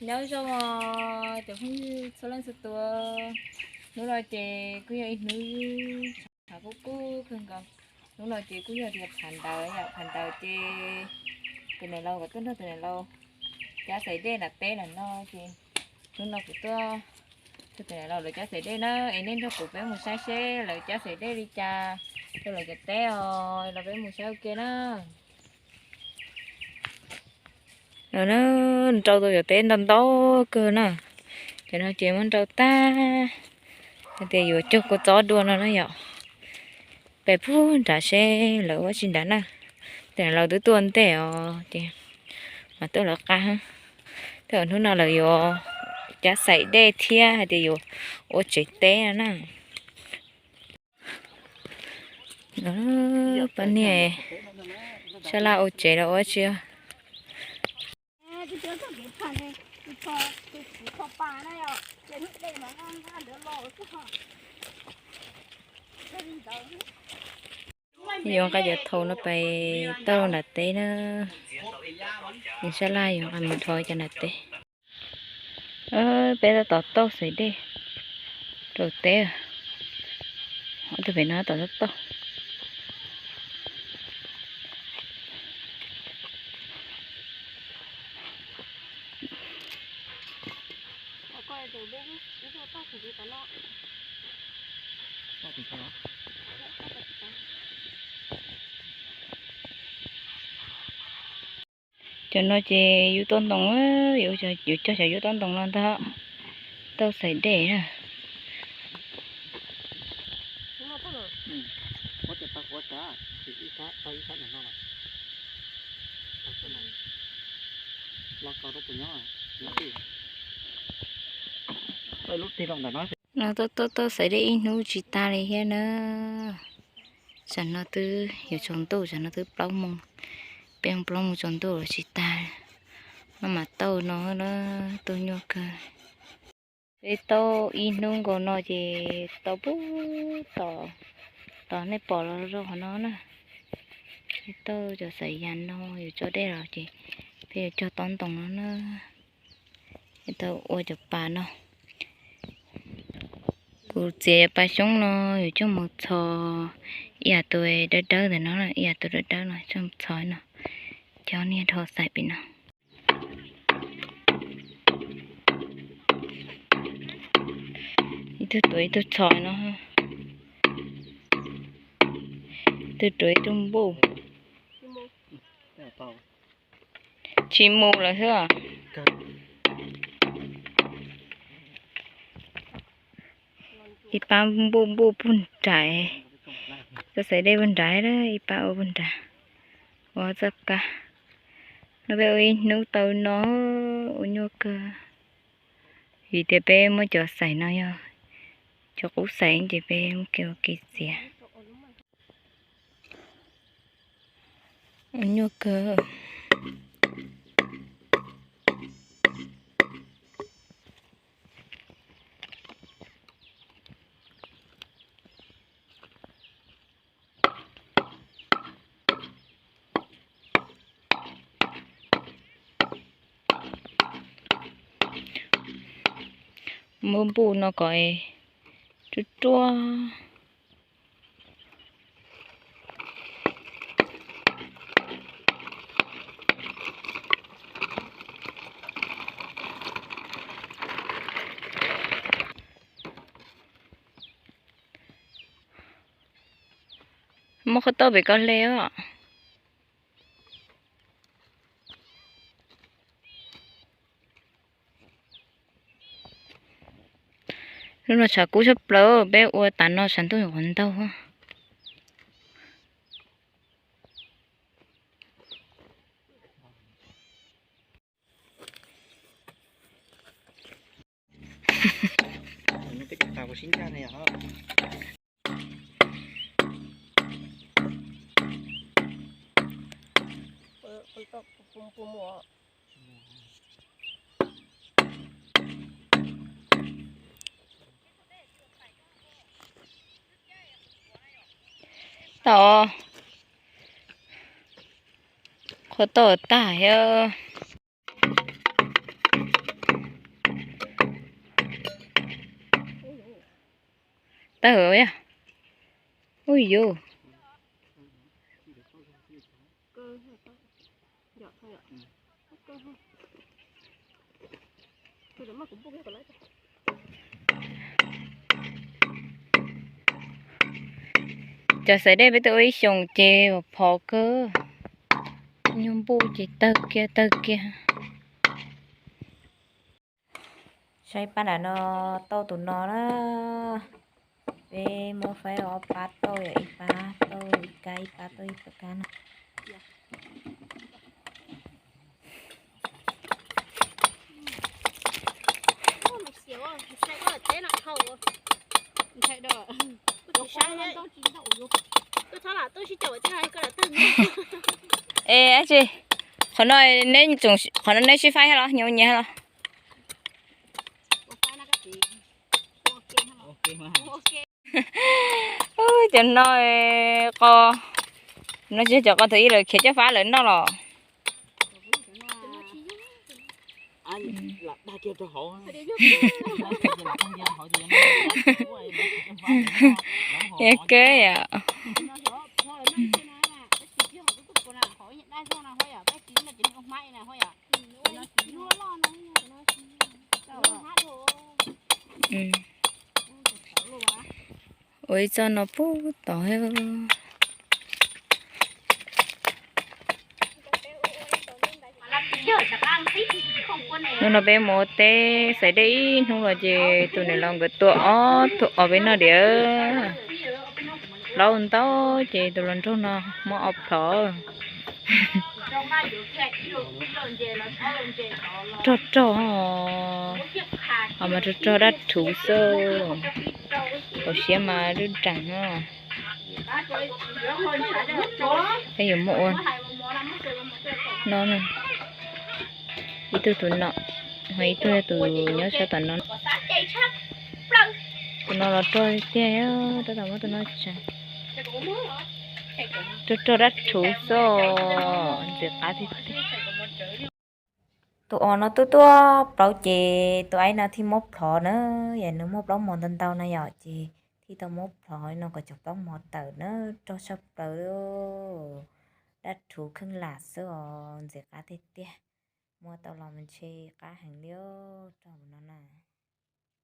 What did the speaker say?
Nyob zoo cov phooj ywg txhua leej txhua tus, hnub no ces kuj yog ib hnub tshav kub kub kawg nkaus. Hnub no ces kuj yog tias phav ntawd yom, phav ntawd ces tus niam laus kom tuaj nrog tus niam laus cab xaim dej nram teb nram no ces hnub no kuv tuaj nrog tus niam laus lawv cab xaim dej na, es nej nrog kuv peb mus saib seb lawv cab xaim dej li cas rau lawv cov teb os, los peb mus saib ua ke na. No na, nrau tau cov teb ntau ntau kawg na. Cov no ces muab nrau tag, hais tias yuav cog kua txob dua no na yom. Pem puag nrad seb lawv ua tsi nrad na. Tus niam laus twb tuaj ntej os ces mam tuaj lawv qab. Tej zaum hnub no lawv yuav cab xaim dej thiab hais tias yuav ua tsev teb no na. Pab niag sab laj ua tsev los ua tsi. Yuav nqa cov thaum no pais tauj nram teb na. Nws sab laj yuav nqa mus dhos cov nram teb. Peb tab tom tauj xaim dej rau teb. Ob tug pem no tab tom tauj. Cov no ces yub taub ntoo, yuav cog cov yub taub ntoo no ntag, tauj xaim dej na. No tauj tauj tauj xaim dej ib hnub tsis tag li thiab na. Tsam no twb yuav tsaus ntuj, tsam no twb plaub moos, peb moos plaub moos tsaus ntuj los tsis tag. Maj mam tauj no na, tauj nyuaj kawg. Peb tauj ib hnub nkaus no ces tau puag tom, tom nej pom los rau qhov no na. Peb tauj cov xaim yas no yuav tso dej los ces peb yuav cog tob ntoo no na. Peb tau ua cov pas no. Kuv txiav cov pas xyoob no yuav coj mus txhos ib yam tus dawb dawb ntawm no, ib yam tus dawb dawb no coj mus txhos no, coj niag dhau xaim pem no. Ib tug tuav ib tug txhos no, ib tug tuav ib tug npuj. Tsis mus lawm xwb. Ib pab npuj npuj puag nrad, tauj xaim dej puag nrad, ib pab ua puag nrad, ua txoj kab. No peb ua ib hnub tau no, ua nyuaj kawg. Vim tias peb muab cov xaim no yog cov qub xaim ces peb muab kev ua kev txiav. Ua nyuaj kawg. Muab npuj no kom ruaj ruaj. Muab qhov tauj pem koj hle os. Lub no tshav kub tshaj plaws, peb ua tas no tshav ntuj nyuam qhuav ntaug. Tau, qhuav tau tag thiab. Ua yus. Cov xaiv dej peb twb ua ib xyoos ces phov kawg, nyuag npuj ces tawg kiag tawg kiag. Saib pab nram no tau tus no na, peb muab faib ob pab tau, yog ib pab tau ib kab, ib pab tau ib kab no. Es dab tsi, qhov no neb, qhov no neb sib faib los nyias nyias los? Cov no, qo, no tsis yog cov qo thaum ub lawv khiav coj fab lawv noj los? Yog kawg yom. Ua ib txoj no pub tod. Hnub no peb mus ua teb xaiv dej ib hnub los ces tus niam laus nkawd tua ob tug os peb noj diam. Plaub ntau ces tus hluas nraug no muab ob plhov. Rog rog, ho mas rog rog dab rhuv xwb. Hauv siab mas lub nrees no. Peb yuav muab ua no, ib tug tus no, ho ib tug tus nyob sab tom no. Tus no los rog tiag, tab tom muab tus no tsa. Rog rog dab rhuv xwb, ntxim qab tiag tiag. Tus os no twb tuaj plaub ces tus aib no thiaj muab plhov na, yog nws muaj plaub mos ntau ntau na yom, ces thiaj tau muab plhov no kom cov plaub mos tawm na, rog tshaj plaws, dab rhuv kheej lam xwb os, ntxim qab tiag tiag. Muab tau los mas ntshe qab heev li, rog no na.